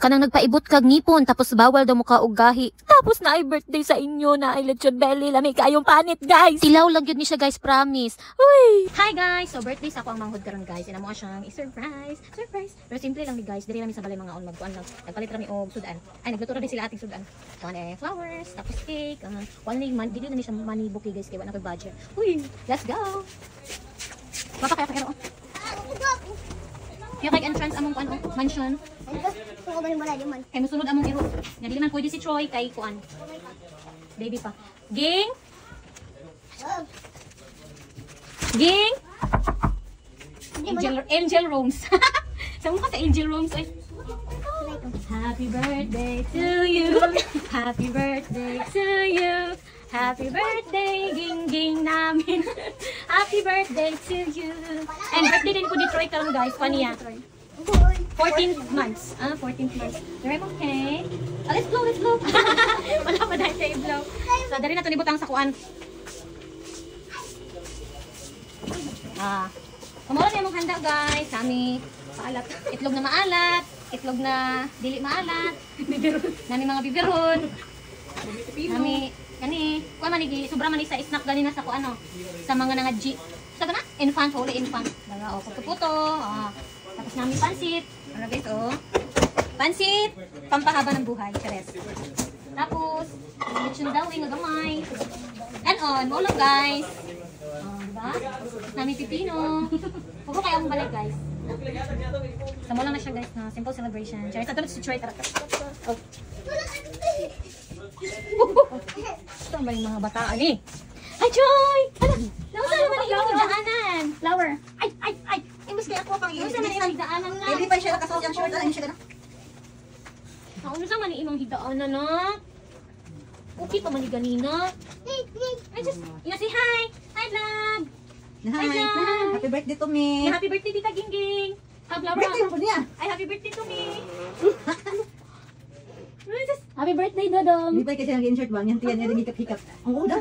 Kanang nagpaibot kag ngipon tapos bawal daw muka og gahi. Tapos na ay birthday sa inyo na ay lechon belly, lami kaayong panit, guys. Tilaw lang gyud ni siya, guys, promise. Uy. Hi guys! So birthday sa ako ang manghod karon, guys. Ina mo siyang i-surprise. Surprise. Pero simple lang ni, guys. Diri rami sa balay mga on magkuan lang. Nagpalit rami og sudan. Ay, nagluto ra din sila ating sudan. So ano, flowers, tapos cake. Wala ni man dili na ni siya money bouquet, guys, kay wala na koy budget. Uy, let's go. Papa kaya kaya. Kaya kay entrance among kuan, oh, mansion. Kay musunod among iro. Nga dili man pwede si Troy kay kuan. Baby pa. Ging? Ging? Angel, Angel Rooms. Sa mukha sa Angel Rooms ay. Happy birthday to you. Happy birthday to you. Happy birthday, Ging Ging namin. Happy birthday to you. And birthday din po ni Troy karon, guys. Kuan niya. 14 months. Ah, 14 months. Pero I'm okay. Ah, let's blow, let's blow. Wala pa dahil sa i-blow. So, dali na ito nibutang sa kuan. Ah. Kumura na yung handa, guys. Kami, paalat. Itlog na maalat. Itlog na dili maalat. Bibiron. Nami mga bibiron. Nami, kani, kuan man igi, sobra man ni sa snack gani na sa kuan, no. Sa mga nga G. Sa na? Infant, holy infant. Daga, oh, puto-puto. Ah. Tapos nami pansit. Ano guys, oh. Pansit, pampahaba ng buhay, chares. Tapos, lechon daw nga gamay. And on, mo lang, guys. Oh, diba? Nami pipino. Huwag ko kaya akong balik, guys. Sa mo lang na siya, guys, na simple celebration. Charis, ato si Troy, tara. Oh. Ito ba yung mga bataan eh? Ay, Troy! Ala, nausa naman ang imong daanan. Flower. Ay, ay, ay! Imbes kaya ako pang Nausa man imong daanan na. Hindi pa siya nakasuot ang short. Ano siya na? Nausa man imong hidaanan na. Okay pa man ni ganina. Ay, just, ina say hi! Hi, vlog! Hi. Hi. Happy birthday to me. Happy birthday, Tita Gingging! Ah, flower. Birthday mo niya. Ay, happy birthday to me! Ay, just, happy birthday, Dodong! Hindi pa kasi nag-insert ba? Yan tiyan niya rin hikap-hikap. Ang uda.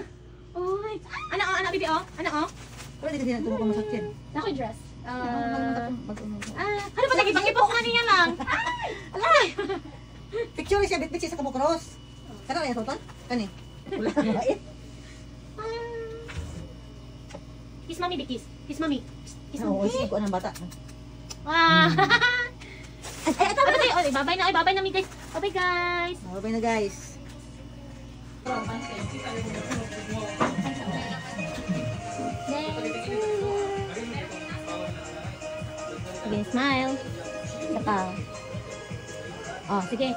Oy! Ano, oh, ano, bibi, oh? Ano, oh? Wala di kasi natuwa ko masakit yan. Nako yung dress. Ah, ah, ano ba, nagibang-ibang ko niya lang? Ay! Alay! Picture siya, bit-bit siya sa kabukros. Kana kaya total? Kani? Wala na ba eh? Kiss mommy, be kiss. Kiss mommy. Kiss Oo, mommy. sige ko ng bata. Ah! Ay, ay, ito, ito, ay, babay na, ay, babay na mi, guys. Bye-bye, guys. Bye na, guys. Sige, smile. Isa pa. Oh, sige.